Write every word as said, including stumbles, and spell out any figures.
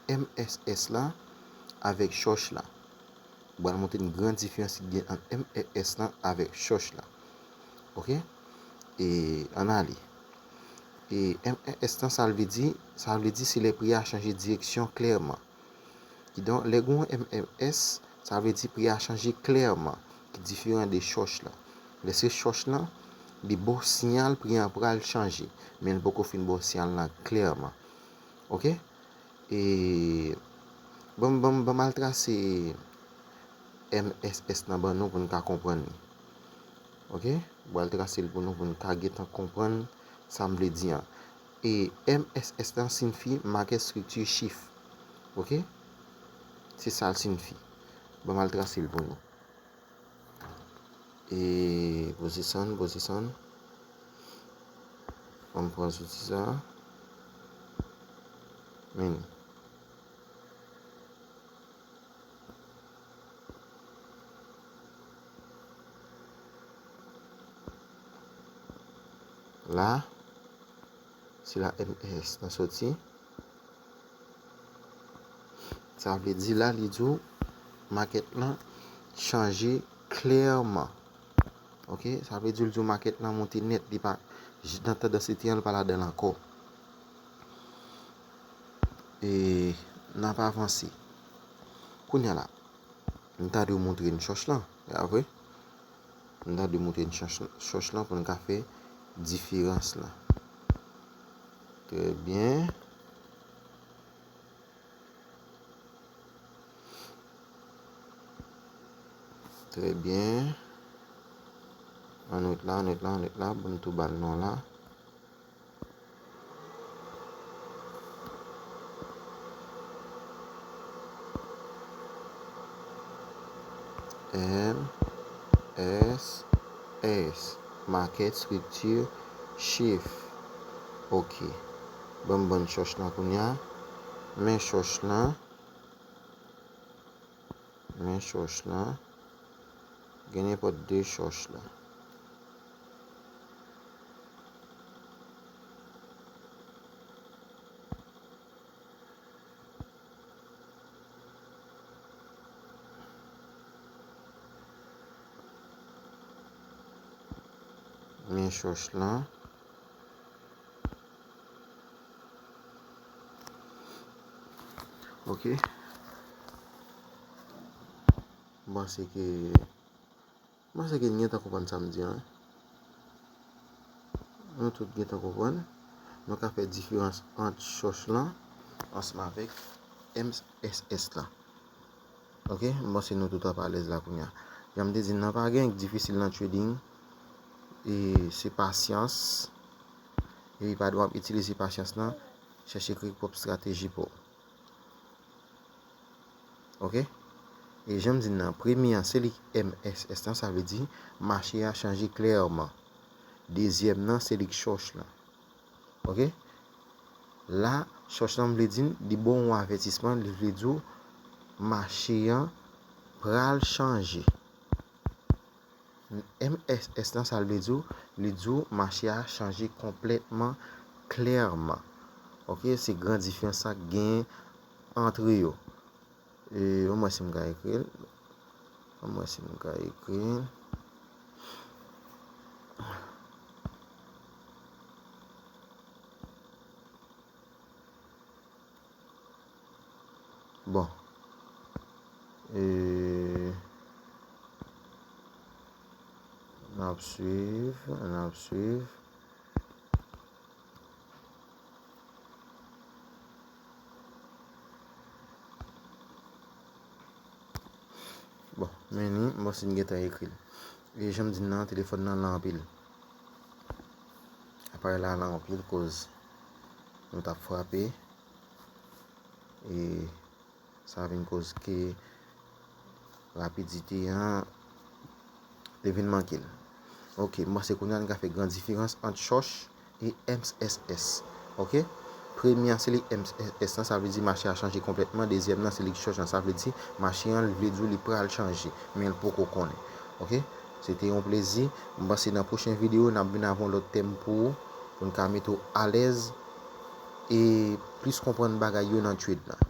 M S S la avèk chòch la. Mwen pral montre n gran diferans ki gen ant M S S lan avèk chòch la. Oke? E, ann ale. E M S S lan, sa l vle di? Sa vle di se lè pri a chanje direksyon klèman. Kidonk, lè gen yon M S S, sa vle di pri a chanje klèman, ki diferan de chòch la. Lè se chòch lan, li ba w siyal pri an pral chanje, men l poko fin ba w siyal lan klèman. Oke? E, ban m, ban m, ban m al trase M S S lan ban nou pou n ka konprann li. Oke? Mwen pral trase l pou nou, pou n ka gentan konprann sa m vle di an. E M S S lan siyifi Market Structure Shift. Oke? Se sa l siyifi. Ban m al trase l pou nou. E position, position. An m pran zouti sa. Men. La, se la M S S lan soti. Sa vle di la, li di w, makèt lan chanje klèman. Oke, sa vle di, li di w makèt lan monte nèt, li pa, j-, nan tandans li te an, li pa ladan l ankò. E n ap avanse. Kounye a la, m ta dwe montre n chòch lan, pa vre? M ta dwe montre n chòch, chòch lan pou n ka fè diferans lan. Trè byen. Trè byen. Ann ret la, ann ret la, ann ret la. Ban m tou ba l non la. M S S, Market Structure Shift. Oke. Ban m ban n chòch lan kounye a. Men chòch lan. Men chòch lan. Gen nenpòt de chòch la. Men chòch lan. Oke. M panse ke, m panse ke n gentan konprann sa m di an. Nou tout gentan konprann. Nou ka fè diferans ant chòch lan ansanm avèk M S S lan. Oke, m panse nou tout ap alèz la kounye a. Jan m te di n nan, pa gen difisil nan trading. E se pasyans. Epi pa dwe ap itilize pasyans lan, chèche kreye pwòp estrateji pa w. Oke? E jan m di n nan, premye an, se li M S S lan, sa vle di mache a chanje klèman. Dezyèm nan, se li k chòch lan. Oke? La, chòch lan, m vle di n, li ba w yon avètisman, li vle di w mache an pral chanje. M S S lan, sa l vle di w? Li di w mache a chanje konplètman, klèman. Oke, se gran diferans sa k genyen ant yo. E, ban m wè si m ka ekri l. Ban m wè si m ka ekri l. Bon. E, n ap swiv, n ap swiv. Bon, men ni, m panse n gentan ekri l. E jan m di n nan, telefòn nan lan anpil. Aparèy la lan anpil koz nou t ap frape. E sa vin koz ke rapidite an, li vin manke l. Oke, m panse kounye a n ka fè gran diferans ant chòch e M S S. Oke? Premye an, se li M S S lan, sa vle di mache a chanje konplètman. Dezyèm nan, se li chòch lan, sa vle di mache an, li vle di w li pral chanje, men l poko konnen. Oke? Se te yon plezi. M panse nan pwochen videyo, n ap vin avè yon lòt tèm pou ou, pou n ka mete w alèz e plis konprann bagay yo nan trade lan.